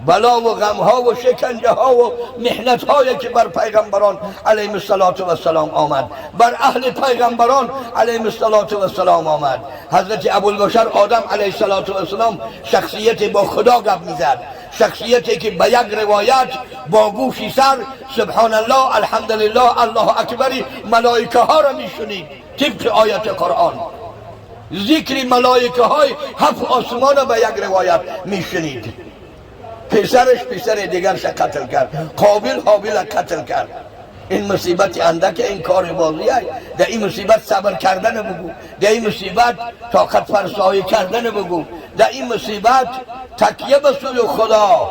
بلا و غمها و شکنجه ها و محنت هایی که بر پیغمبران علیهم السلام آمد، بر اهل پیغمبران علیهم السلام آمد. حضرت ابوالبشر آدم علیه السلام شخصیت با خدا گپ میزد، شخصیتی که به یک روایت با گوشی سر سبحان الله، الحمدلله، الله اکبری ملائکه ها را میشنید. طبق آیت قرآن ذکر ملائکه های هفت آسمان را به یک روایت میشنید. پسرش پسر دیگرش قتل کرد، قابل حابیل قتل کرد. این مصیبت اندک، این کار بازی است. در این مصیبت صبر کردن بگو، در این مصیبت طاقت فرسایی کردن بگو، در این مصیبت تکیه به سوی خدا،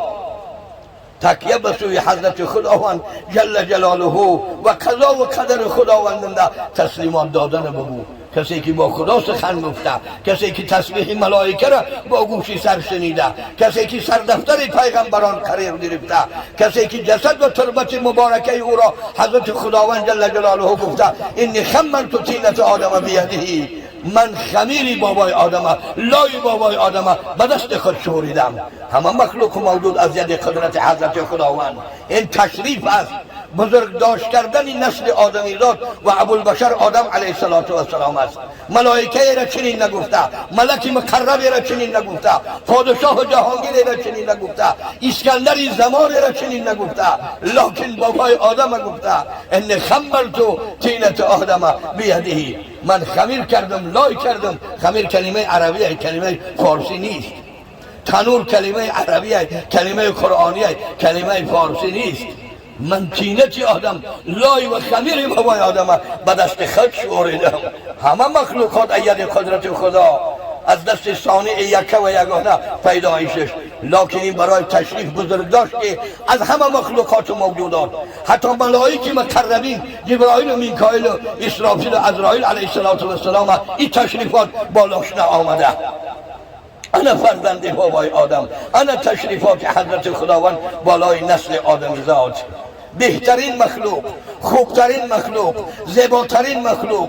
تکیه به سوی حضرت خداوند جل جلاله و قضا و قدر خداوند تسلیمات دادن بگو. کسی که با خدا سخن گفته، کسی که تسبیح ملائکه را با گوشی سر شنیده، کسی که سردفتر پیغمبران قرار گرفته، کسی که جسد و تربت مبارکه او را حضرت خداوند جل جلاله گفته انی خمرت طینة آدم بیده، من خمیری بابای آدم، لای بابای آدم به دست خود شوریدم. همه مخلوق موجود از ید قدرت حضرت خداوند. این تشریف است، بزرگ داشت کردن نسل آدمیزاد و ابوالبشر آدم علیه السلام است. ملائکه را چنین نگفته، ملک مقرب را چنین نگفته، پادشاه جهانگیر را چنین نگفته، اسکندر زمان را چنین نگفته، لکن بابای آدم گفته ان خمرت طینة آدم بیده، من خمیر کردم، لای کردم. خمیر کلمه عربیه، کلمه فارسی نیست. تنور کلمه عربیه، کلمه قرآنیه، کلمه فارسی نیست. من طینت آدم، لای و خمیر بابای آدم به دست خود شوریدم. همه مخلوقات ید قدرت خدا از دست صانع یکه و یگانه پیدایشش، لکن این برای تشریف بزرگ داشت که از همه مخلوقات و موجودات، حتی ملائک مقربین جبرائیل و میکائیل و اسرافیل و عزرائیل علیه السلام این تشریفات بالاش آمده. انا فرزند بابای آدم، انا تشریفات حضرت خداوند بالای نسل آدمیزاد. بهترین مخلوق، خوبترین مخلوق، زیباترین مخلوق.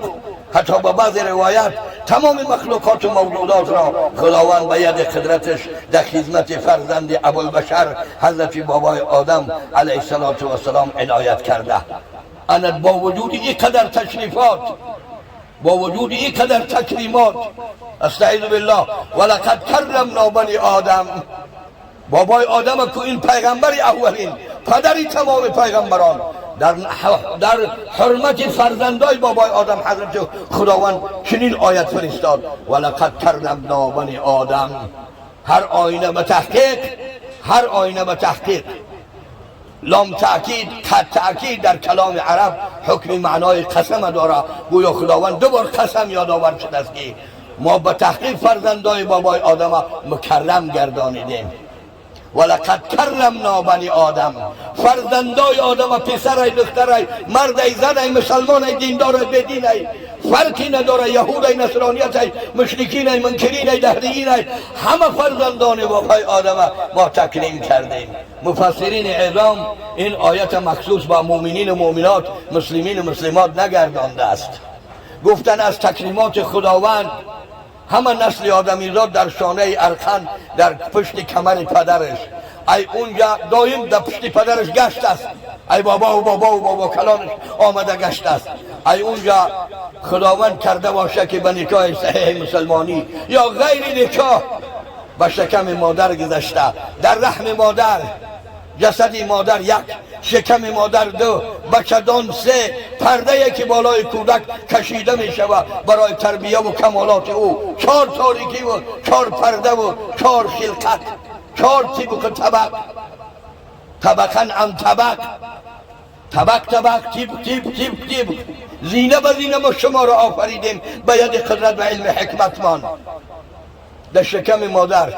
حتی با بعض روایت تمام مخلوقات و موجودات را خداوند به ید قدرتش در خدمت فرزند ابوالبشر حضرت بابای آدم علیه السلام عنایت کرده. انا با وجود این قدر تشریفات، با وجود این قدر تکریمات، استعیذ بالله ولقد کرمنا بنی آدم، بابای آدم که این پیغمبر اولین، پدری تمام پیغمبران، در حرمت فرزندای بابای آدم حضرت خداوند چنین آیت فرستاد ولقد کرمنا بنی آدم. هر آینه به تحقیق، هر آینه به تحقیق لام تأکید، قد تأکید در کلام عرب حکم معنای قسم داره. گویا خداوند دو بار قسم یادآور شده است که ما به تحقیق فرزندای بابای آدم مکرم گردانیدیم. ولقد کرمنا بنی آدم، فرزندای آدم، پسرای، دخترای، مردای، زنای، مسلمانای، دیندارای، بیدینای، فرقی نداره، یهودای، نصرانیتای، مشرکینای، منکرینای، دهریینای، همه فرزندان بابای آدم ما تکریم کردیم. مفسرین عظام این آیت مخصوص با مؤمنین و مؤمنات، مسلمین و مسلمات نگردانده است. گفتن از تکریمات خداوند همه نسل آدمیزاد در شانه ارخن، در پشت کمر پدرش، ای اونجا دایم در پشت پدرش گشت است، ای بابا و بابا و بابا کلانش آمده گشت است. ای اونجا خداوند کرده باشه که به نکاح صحیح مسلمانی یا غیر نکاح به شکم مادر گذشته، در رحم مادر، جسد مادر یک، شکم مادر دو، بچدان سه، پرده که بالای کودک کشیده می شود برای تربیه و کمالات او، چهار تاریکی و چهار پرده و چهار خلقت، چهار طبق طبق، طبقا عن طبق، طبق طبق، تیب تیب تیب تیب، زینه به زینه ما شما را آفریدیم به ید قدرت و علم حکمتمان. در شکم مادر،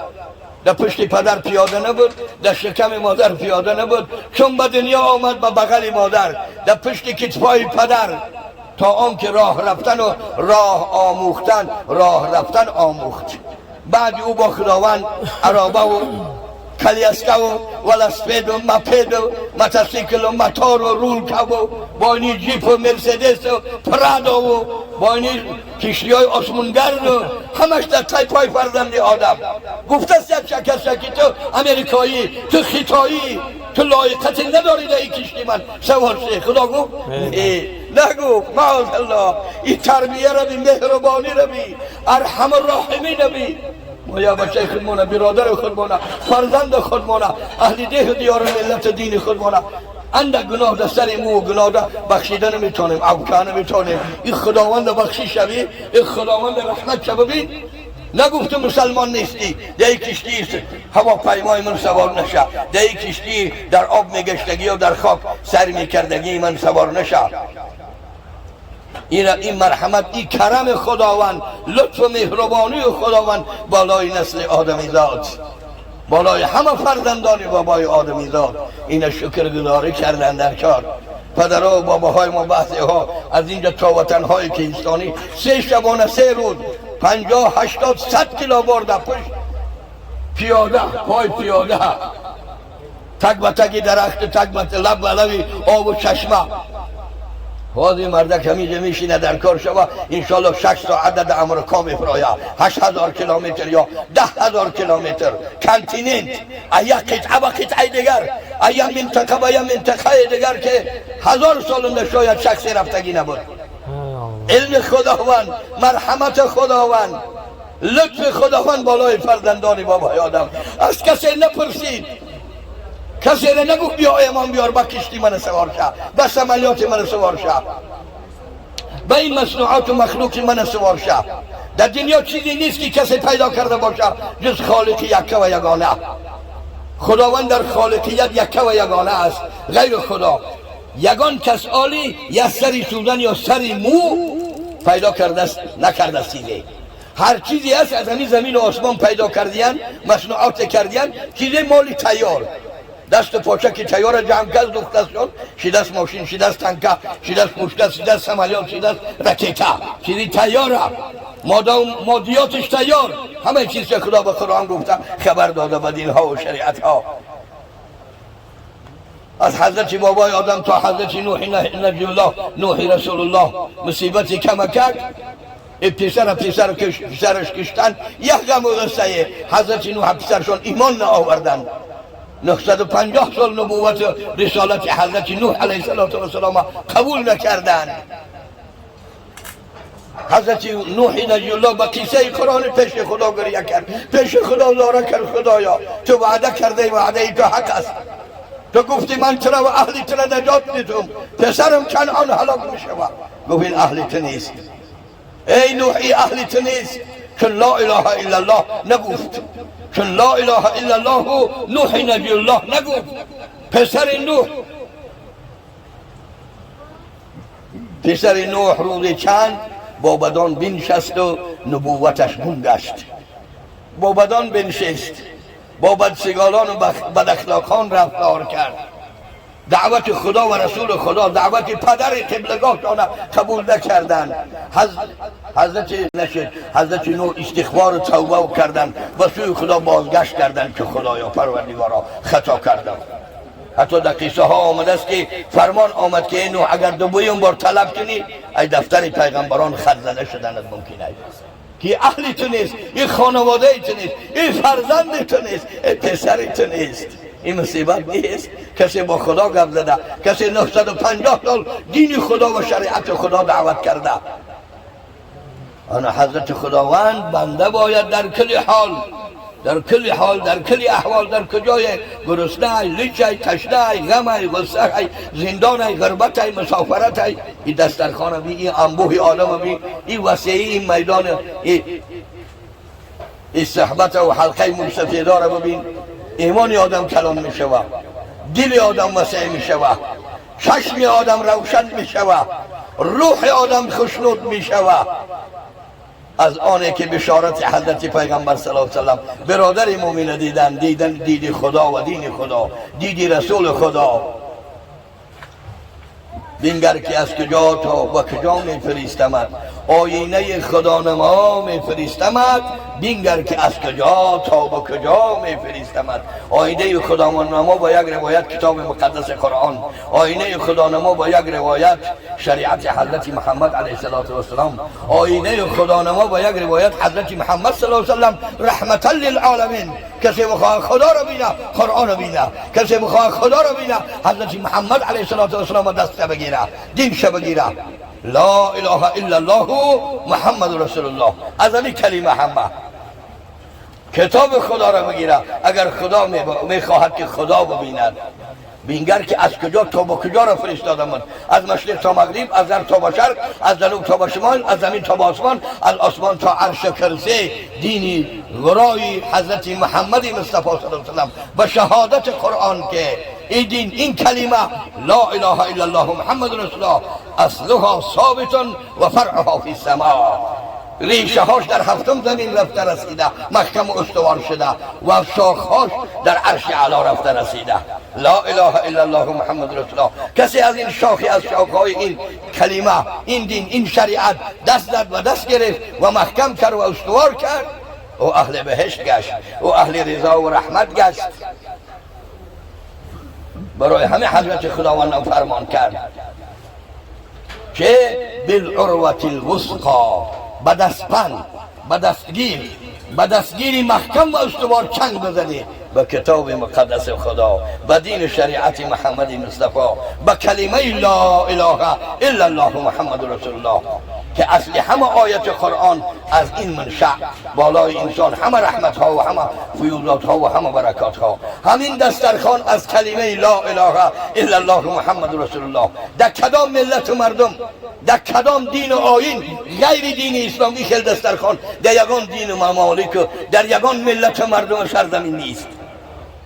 در پشت پدر پیاده نبود، در شکم مادر پیاده نبود، چون به دنیا آمد به بغل مادر، در پشت کتفای پدر، تا آنکه راه رفتن و راه آموختن، راه رفتن آموخت. بعد او با خداوند عرابه و коляска و велосипед و мопед و мотоцикл و мотор و рулка و با این جیپ و مرسدس و پرادو و با این کشتی های آسمونگرد و همش در تای پای فرزند آدم. گفته است یک کسی که تو امریکایی، تو خیتایی، تو لایقت نداری در این کشتی من سوار شی. خدا گفت نگو معاذ الله. این تربیه رو بی، مهربانی رو بی، ارحم الراحمین بی. ما یا بچه خودمونه، برادر خودمونه، فرزند خودمونه، اهل ده و دیار ملت دین خودمونه، اندک گناه در سر مو گناه در بخشیده نمیتونیم، عفو نمیتونیم. این خداوند بخشی شوی، این خداوند رحمت شوی. نگفت مسلمان نیستی در یک کشتی هواپیمای من سوار نشه، در یک کشتی در آب میگشتگی و در خاک سر میکردگی من سوار نشه. این مرحمت، این کرم خداوند، لطف و مهربانی خداوند بالای نسل آدمی زاد، بالای همه فرزندان بابای آدمی زاد. این شکرگزاری کردن در کار پدرها و باباهای ما. بعضی ها از اینجا تا وطنهای کیستانی 3 شبانه 3 روز 50 80 100 کیلو برده پشت پیاده، پای پیاده، تک به تک درخت، تک به لب به لبی آب و چشمه. بازی مردک همیشه میشینه در کار شما انشالله 6 ساعت در امریکا میفراید، 8000 کیلومتر یا 10000 کیلومتر continent، ایا قطعه به قطعه دیگر، ایا منطقه به منطقه دیگر که 1000 سال شاید شخصی رفتگی نبود. علم خداوند، مرحمت خداوند، لطف خداوند بالای فرزندان بابای آدم. از کسی نپرسید، کسی را نگفت بیا ایمان بیار با کشتی من سوار شه، با عملیات من سوار شه، با این مصنوعات و مخلوق من سوار شه. در دنیا چیزی نیست که کسی پیدا کرده باشه جز خالق یکه و یگانه. خداوند در خالقیت یکه و یگانه است، غیر خدا یگان کس عالی یا سری سوزن یا سری مو پیدا کرده است نکرده است. چیزی هر چیزی هست از همین زمین و آسمان پیدا کردین، مصنوعات کردین، چیزی مالی تیار، دست پاچه که تیار جمع کرد دوخته شد، شیدست ماشین، شیدست تنکه، شیدست پوشکه، شیدست عملیات، شیدست رکیته، چیزی تیاره، مادیاتش تیار، همه چیز که خدا به قرآن گفته خبر داده به دین ها و شریعت ها. از حضرت بابای آدم تا حضرت نوح نبی الله، نوح رسول الله، مصیبت کمکک پسر پسرش کشتن، یک غم و غصه. حضرت نوح پسرشون ایمان نآوردن. 950 سال نبوت رسالت حضرت نوح علیه السلام قبول نکردن. حضرت نوح نجی الله با قصه قرآن پیش خدا گریه کرد، پیش خدا زاره کرد، خدایا تو وعده کرده، وعده تو حق است، تو گفتی من تو را و اهل تو را نجات میدم، پسرم کنعان هلاک میشود. گفت این اهل تو نیست ای نوح، ای اهل تو نیست، چون لا اله الا الله نگفت، چون لا اله الا الله نوح نبی الله نگفت. پسر نوح، پسر نوح روز چند با بدان بنشست و نبوتش گم گشت. با بدان بنشست، با بدسگالان و بد اخلاقان رفتار کرد، دعوت خدا و رسول خدا، دعوت پدر قبلگاهشان قبول نکردند. حضرت نشد، حضرت نوح استغفار و توبه کردند و سوی خدا بازگشت کردند که خدایا پروردگارا خطا کردم. حتی در قصه ها آمده است که فرمان آمد که نوح اگر دوباره بار طلب کنی ای دفتر پیغمبران خط زده شدنت ممکن است. که اهل تو نیست، این خانواده تو نیست، این فرزند تو نیست، این پسر تو نیست. این مصیبت نیست. کسی با خدا گپ زده، کسی 950 سال دین خدا و شریعت خدا دعوت کرده. آن حضرت خداوند بنده باید در کل حال، در کل حال، در کل احوال، در کجای گرسنه، لچه، تشنه، غم، غصه، زندان، غربت، مسافرت، این دسترخوان بی، این انبوه آدم بی، این وسیعی، این میدان، این صحبت و حلقه مستفیدار ببین. ایمان آدم کلان می شود، دل آدم وسیع می شود، چشم آدم روشن می شود، روح آدم خوشنود می شود از آنه که بشارت حضرت پیغمبر صلی الله علیه و سلم برادر مومن دیدن، دیدن دید خدا و دین خدا، دید رسول خدا. بنگر که از کجا تا و کجا می فرستمد، آینه خدا نما می فرستمد بینگر که از کجا تا به کجا میفرستمد. آینه خدانما با یک روایت کتاب مقدس قرآن، آینه خدانما با یک روایت شریعت حضرت محمد علیه السلام، آینه خدانما با یک روایت حضرت محمد صلی الله علیه و سلم رحمتا للعالمین. کسی بخواه خدا را بینه قرآن را بینه، کسی بخواه خدا را بینه حضرت محمد علیه السلام دست بگیره، دینش بگیره. لا اله الا الله محمد رسول الله، از این کلمه همه کتاب خدا را بگیره. اگر خدا میخواهد که خدا ببیند، بینگر که از کجا تا به کجا را فرستادم، از مشرق تا مغرب، از غرب تا به شرق، از جنوب تا به شمال، از زمین تا به آسمان، از آسمان تا عرش کرسی، دینی ورای حضرت محمد مصطفی صلی الله علیه و سلم به شهادت قرآن که این دین، این کلمه لا اله الا الله محمد رسول الله اصلها ثابت و فرعها فی السماء، ریشه هاش در هفتم زمین رفته رسیده، محکم و استوار شده و شاخهاش در عرش اعلی رفته رسیده. لا اله الا الله محمد رسول الله. کسی از این شاخی از شاخهای این کلمه، این دین، این شریعت دست زد و دست گرفت و محکم کرد و استوار کرد، او اهل بهشت گشت، او اهل رضا و رحمت گشت. برای همه حضرت خداوند فرمان کرد که بالعروة الوثقا، به دستپند، به دستگیر، به دستگیری محکم و استوار چنگ بزنی به کتاب مقدس خدا، به دین شریعت محمد مصطفی، به کلمه لا اله الا الله محمد رسول الله که اصل همه آیت قرآن از این منشأ بالای انسان همه رحمت ها و همه فیوضات ها و همه برکات ها، همین دسترخوان از کلمه لا اله الا الله محمد رسول الله. در کدام ملت و مردم، در کدام دین و آیین غیر دین اسلامی خیلی دسترخوان در یگان دین و ممالک و در یگان ملت و مردم سرزمین نیست.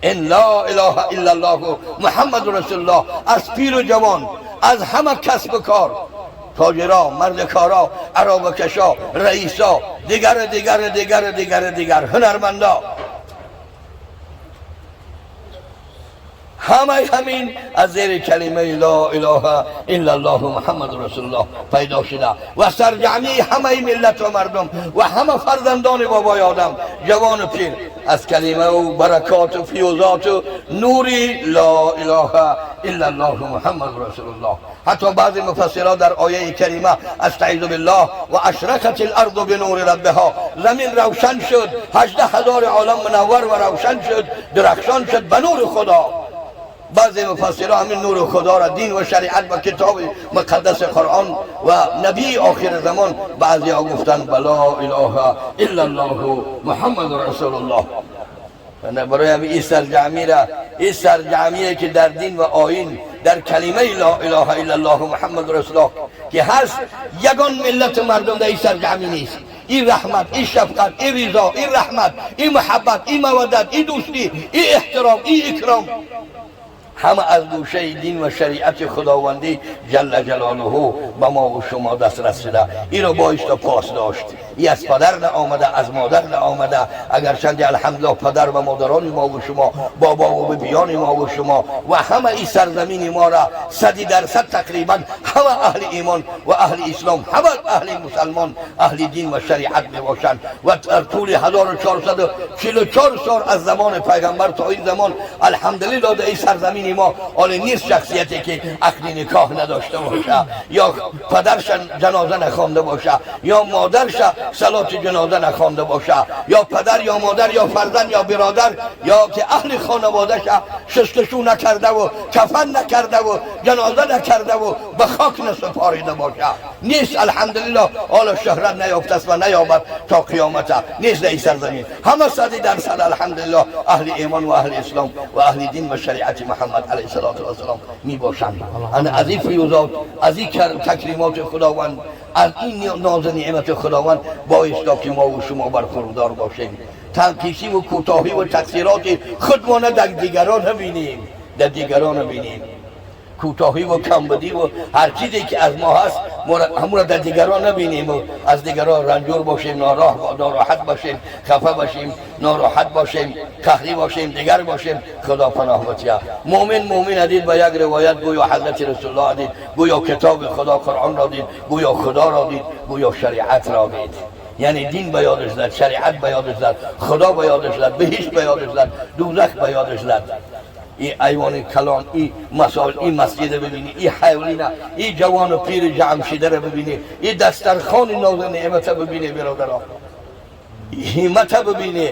ان لا اله الا الله محمد رسول الله از پیر و جوان، از همه کسب و کار، تاجرا، مردکارا، عرابکشا، رئیسا، دیگر دیگر دیگر دیگر دیگر، هنرمندا، همه همین از زیر کلمه لا اله الا الله محمد رسول الله پیدا شده و سرجمعی همه ملت و مردم و همه فرزندان بابای آدم، جوان و پیر، از کلمه و برکات و فیوضات و نوری لا اله الا الله محمد رسول الله. حتی بعضی مفسران در آیه کریمه استعیذ بالله و اشرقت الارض بنور ربها، زمین روشن شد، 18,000 عالم منور و روشن شد، درخشان شد به نور خدا. بعضی مفسران همین نور خدا را دین و شریعت و کتاب مقدس قرآن و نبی آخر زمان، بعضی ها گفتن بلا اله الا الله محمد رسول الله. برای همین این سرجمعی را، این سرجمعی که در دین و آیین در کلمه لا اله الا الله محمد رسول الله که هست، یگان ملت مردم در این سرجمعی نیست. این رحمت، این شفقت، این رضا، این رحمت، این محبت، این مودت، این دوستی، این احترام، این اکرام، همه از گوشه دین و شریعت خداوندی جل جلاله به ما و شما دست رسیده. این رو باید پاس داشت. این از پدر نه آمده، از مادر نه آمده. اگر چند الحمدلله پدر و مادران ما و شما، بابا و بیان ما و شما و همه این سرزمین ما را 100% تقریبا همه اهل ایمان و اهل اسلام، همه اهل مسلمان، اهل دین و شریعت می باشند و در طول 1444 سال از زمان پیغمبر تا این زمان الحمدلله در این سرزمین ما آن نیست شخصیتی که عقد نکاح نداشته باشه، یا پدرش جنازه نخوانده باشه، یا مادرش صلات جنازه نخوانده باشه، یا پدر یا مادر یا فرزند یا برادر یا که اهل خانواده‌اش شستشو نکرده و کفن نکرده و جنازه نکرده و به خاک نسپاریده باشه. نیست الحمدلله. حالا شهرت نیافته است و نیامد تا قیامت نیست در این سرزمین. همه 100% الحمدلله اهل ایمان و اهل اسلام و اهل دین و شریعت محمد علیه السلام می باشند. از این فیوضات، از این تکریمات خداوند، از این ناز نعمت خداوند باید که ما و شما برخوردار باشیم. تنقیصی و کوتاهی و تقصیرات خودمان در دیگران نبینیم، در دیگران نبینیم. کوتاهی و کمبودی و هر چیزی که از ما هست همون را در دیگران نبینیم و از دیگران رنجور باشیم، ناراحت باشیم، خفه باشیم، ناراحت باشیم، قهری باشیم، دیگر باشیم. خدا پناه بده. مؤمن مؤمن دید با یک روایت گویا حضرت رسول الله دید، گویا کتاب خدا قرآن را دید، گویا خدا را دید، گویا شریعت را دید. یعنی دین به یادش زد، شریعت به یادش زد، خدا به یادش زد، بهشت به یادش زد، دوزخ به یادش زد. این ایوان کلان، این مسائل، این مسجد ببینی، این حیولینا، این جوان و پیر جمع شده رو ببینی، این دسترخوان ناز نعمت ببینی، برادرها همت ببینی.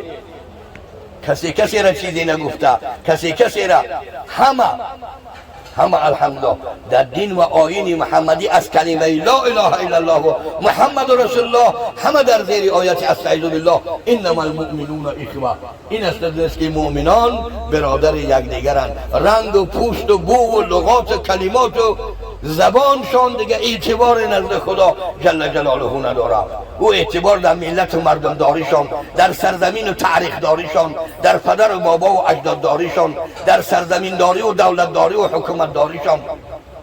کسی کسی را چیزی نگفته، کسی کسی را، همه همه الحمدلله در دین و آیین محمدی از کلمه لا اله الا الله و محمد رسول الله، همه در زیر آیت استعیذ بالله انما المؤمنون اخوه. این است که مؤمنان برادر یکدیگرند. رنگ و پوست و بو و لغات و کلمات و زبانشان دیگه اعتبار نزد خدا جل جلاله نداره. او اعتبار در ملت و مردم داریشان، در سرزمین و تاریخ داریشان، در پدر و بابا و اجداد داریشان، در سرزمین داری و دولت داری و حکومت داریشان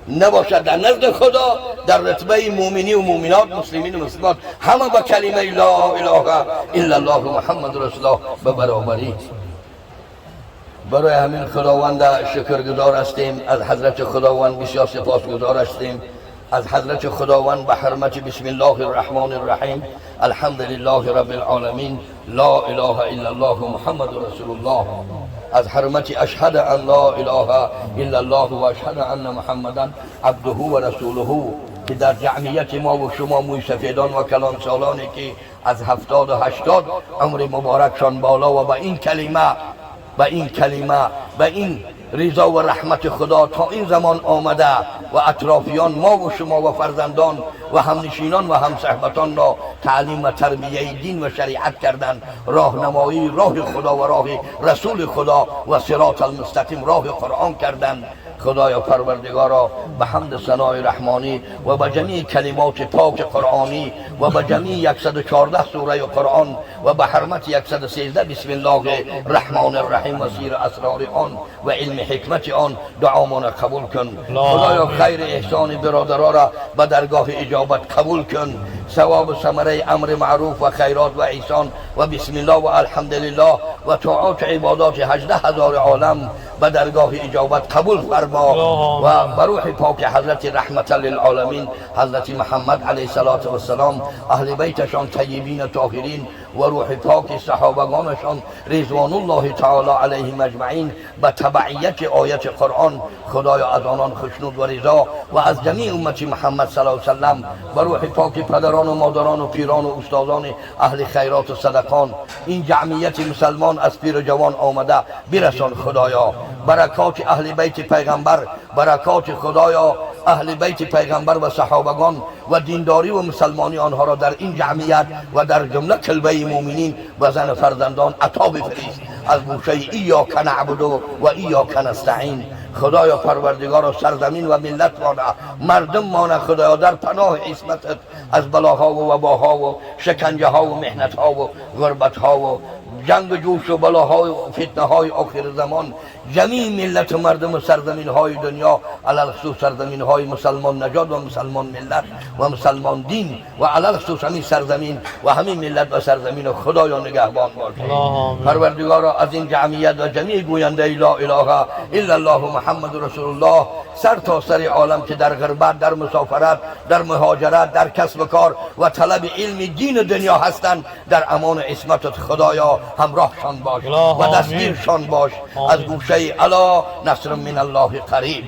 نباشد. در نزد خدا در رتبه مؤمنی و مؤمنات، مسلمین و مسلمات، همه با کلمه لا اله الا الله محمد رسول الله به برابری. برای همین خداوند شکرگزار هستیم، از حضرت خداوند بسیار سپاسگزار هستیم. از حضرت خداوند به حرمت بسم الله الرحمن الرحیم الحمد لله رب العالمین لا اله الا الله محمد رسول الله، از حرمت اشهد ان لا اله الا الله و اشهد ان محمدا عبده و رسوله، که در جمعیت ما و شما موی سفیدان و کلان سالانی که از 70 و 80 عمر مبارکشان بالا و به این کلمه، به این کلمه، به این رضا و رحمت خدا تا این زمان آمده و اطرافیان ما و شما و فرزندان و همنشینان و همصحبتان را تعلیم و تربیه دین و شریعت کردند، راهنمایی راه خدا و راه رسول خدا و صراط المستقیم راه قرآن کردند. خدایا پروردگارا به حمد ثنای رحمانی و به جمیع کلمات پاک قرآنی و به جمیع 114 سوره قرآن و به حرمت 113 بسم الله الرحمن الرحیم و سیر اسرار آن و علم حکمت آن دعامان قبول کن. خدایا خیر احسان برادرها را به درگاه اجابت قبول کن. ثواب و ثمره امر معروف و خیرات و احسان و بسم الله و الحمدلله و طاعات عبادات 18,000 عالم به درگاه اجابت قبول فرما و بر روح پاک حضرت رحمت للعالمین حضرت محمد علیه الصلاة والسلام، اهل بیتشان طیبین طاهرین و روح پاک صحابگانشان رضوان الله تعالی علیهم اجمعین به تبعیت آیت قرآن خدایا از آنان خوشنود و رضا و از جمیع امت محمد صلی الله علیه وسلم و روح پاک پدران و مادران و پیران و استادان اهل خیرات و صدقان این جمعیت مسلمان از پیر و جوان آمده برسان. خدایا برکات اهل بیت پیغمبر، برکات خدایا اهل بیت پیغمبر و صحابگان و دینداری و مسلمانی آنها را در این جمعیت و در جمله کلبه مؤمنین و زن فرزندان عطا بفریست. از گوشه ایاک نعبد و ایاک نستعین. خدایا پروردگارا سرزمین و ملت مانه، مردم مانه، خدایا در پناه عصمتت از بلاها و وباها و شکنجه ها و محنت ها و غربت ها و جنگ و جوش و بلاها و فتنه های آخر زمان جمیع ملت و مردم و سرزمین های دنیا، علی‌الخصوص سرزمین های مسلمان نجات و مسلمان ملت و مسلمان دین و علی‌الخصوص همین سرزمین و همین ملت و سرزمین خدایا نگهبان باشه. پروردگارا از این جمعیت و جمیع گوینده لا اله الا الله محمد رسول الله سر تا سر عالم که در غربت، در مسافرت، در مهاجرت، در کسب و کار و طلب علم دین دنیا هستند، در امان عصمتت خدایا همراهشان باش و دستگیرشان باش. از گوشه الا نصر من الله قریب.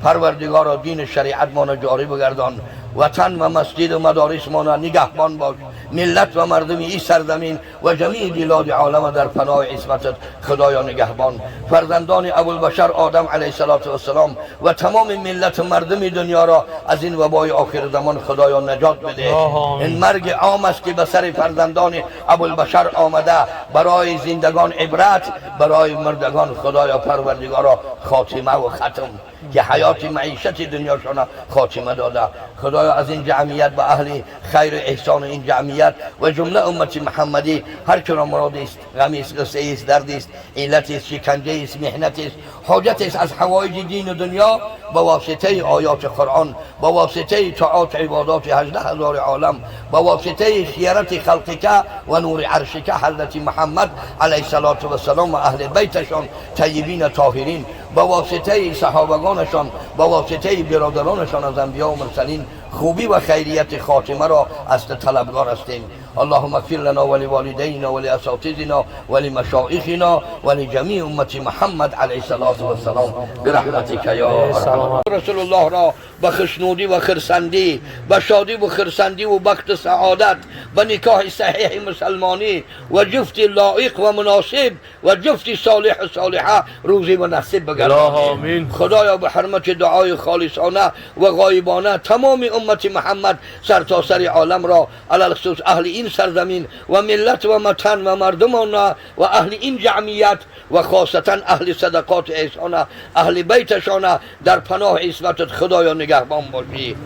پروردگارا دین شریعت ما را جاری بگردان، وطن و مسجد و مدارس ما را نگهبان باش، ملت و مردم این سرزمین و جمیع بلاد عالم در پناه عصمتت خدایا نگهبان. فرزندان ابوالبشر آدم علیه السلام و تمام ملت و مردم دنیا را از این وبای آخر زمان خدایا نجات بده. این مرگ عام است که به سر فرزندان ابوالبشر آمده، برای زندگان عبرت، برای مردگان خدایا پروردگارا خاتمه و ختم که حیات معیشت دنیاشان خاتمه داده. خدایا از این جمعیت و اهل خیر احسان این جمعیت و جمله امت محمدی هر که را مراد است، غمی است، غصه است، درد است، علت است، شکنجه است، محنت است، حاجت است از حوایج دین و دنیا، با واسطه آیات قرآن، با واسطه طاعات عبادات 18,000 عالم، با واسطه خیرت خلقک و نور عرشک حضرت محمد علیه السلام و اهل بیتشان طیبین طاهرین، با واسطه صحابگانشان، با واسطه برادرانشان از انبیا و مرسلین، خوبی و خیریت خاتمه را از طلبگار هستیم. اللهم اغفر لنا ولوالدينا ولأساتذتنا ولمشايخنا ولجميع أمة محمد عليه الصلاة والسلام برحمتك يا ارحم. رسول الله را به خشنودی و خرسندی، به شادی و خرسندی و بخت سعادت، به نکاح صحیح مسلمانی و جفت لایق و مناسب و جفت صالح و صالحه روزی و نصیب بگردانی. خدایا به حرمت دعای خالصانه و غایبانه تمام امت محمد سرتاسر عالم را، علی‌الخصوص اهل این سرزمین و ملت و متن و مردمان و اهل این جمعیت و خاصتا اهل صدقات احسان، اهل بیتشان در پناه عصمتت خدایا نگهبان باشی.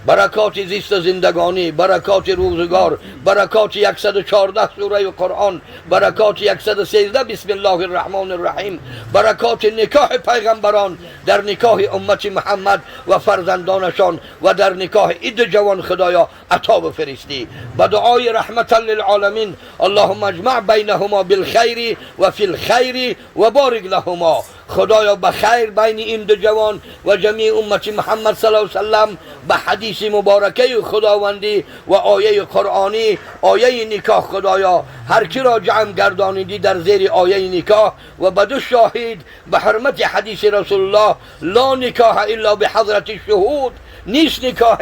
برکات زیست زندگانی، برکات روزگار، برکات 114 سوره قرآن، برکات 113 بسم الله الرحمن الرحیم، برکات نکاح پیغمبران در نکاح امت محمد و فرزندانشان و در نکاح عید جوان خدایا عطا بفرستی. به دعای رحمت للعالمین اللهم اجمع بینهما بالخیر و فی الخیر و بارک لهما. خدایا به خیر بین این دو جوان و جمیع امت محمد صلی الله علیه وسلم به حدیث مبارکه خداوندی و آیه قرآنی، آیه نکاح خدایا هر کی را جمع گردانیدی در زیر آیه نکاح و به دو شاهد به حرمت حدیث رسول الله لا نکاح الا بحضرت الشهود، نیست نکاح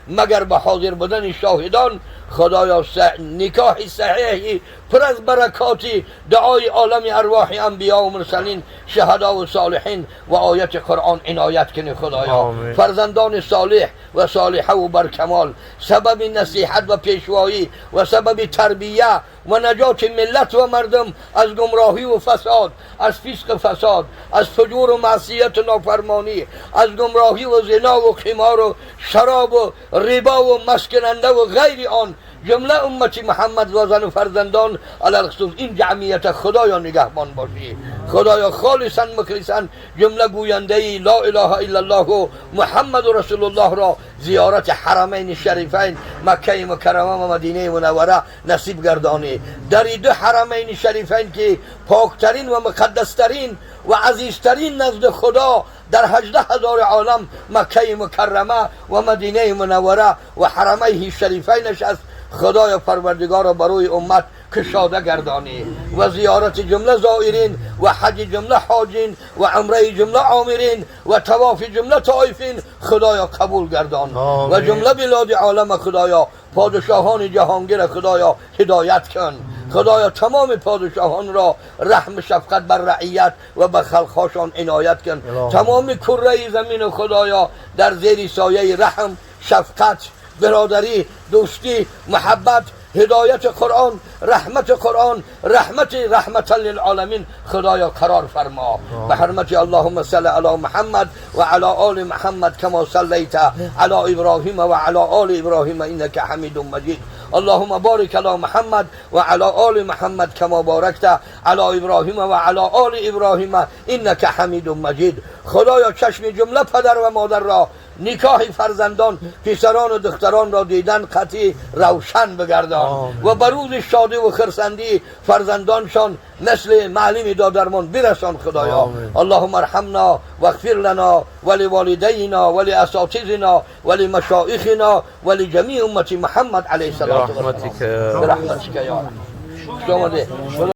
مگر به حاضر بودن شاهدان. خدایا نکاح صحیحی پر از برکاتی دعای عالم ارواح انبیا و مرسلین، شهدا و صالحین و آیت قرآن عنایت کنی خدایا. آمین. فرزندان صالح و صالحه و برکمال، سبب نصیحت و پیشوایی و سبب تربیه و نجات ملت و مردم از گمراهی و فساد، از فسق فساد، از فجور و معصیت و نافرمانی، از گمراهی و زنا و قمار و شراب و ربا و مسکننده و غیر آن جمله امت محمد و زن و فرزندان علی‌الخصوص این جمعیت خدایا نگهبان باشی. خدایا خالصا مخلصا جمله گوینده لا اله الا الله و محمد رسول الله را زیارت حرمین شریفین مکه مکرمه و مدینه منوره نصیب گردانی. در دو حرمین شریفین که پاکترین و مقدسترین و عزیزترین نزد خدا در 18,000 عالم مکه مکرمه و مدینه منوره و حرمین شریفینش است، خدای پروردگار برای امت کشاده گردانی و زیارت جمله زائرین و حج جمله حاجین و عمره جمله عامرین و طواف جمله طائفین خدایا قبول گردان. و جمله بلاد عالم خدایا پادشاهان جهانگیر خدایا هدایت کن. خدایا تمام پادشاهان را رحم شفقت بر رعیت و به خلقهاشان عنایت کن. تمام کره زمین خدایا در زیر سایه رحم، شفقت، برادری، دوستی، محبت، هدایت قرآن، رحمت قرآن، رحمت رحمت للعالمین خدایا قرار فرما. به حرمت اللهم صل علی محمد و علی آل محمد کما صلیت علی ابراهیم و علی آل ابراهیم انک حمید مجید. اللهم بارک علی محمد و علی آل محمد کما بارکت علی ابراهیم و علی آل ابراهیم انک حمید مجید. خدایا چشم جمله پدر و مادر را نکاح فرزندان، پسران و دختران را دیدن قطعی روشن بگردان و به روز شادی و خرسندی فرزندانشان مثل معلم دادرمان برسان خدایا. آمین. اللهم ارحمنا واغفر لنا ولوالدینا ولاساتذنا ولمشایخنا ولجمیع امت محمد علیه الصلاة والسلام برحمتک یا رب.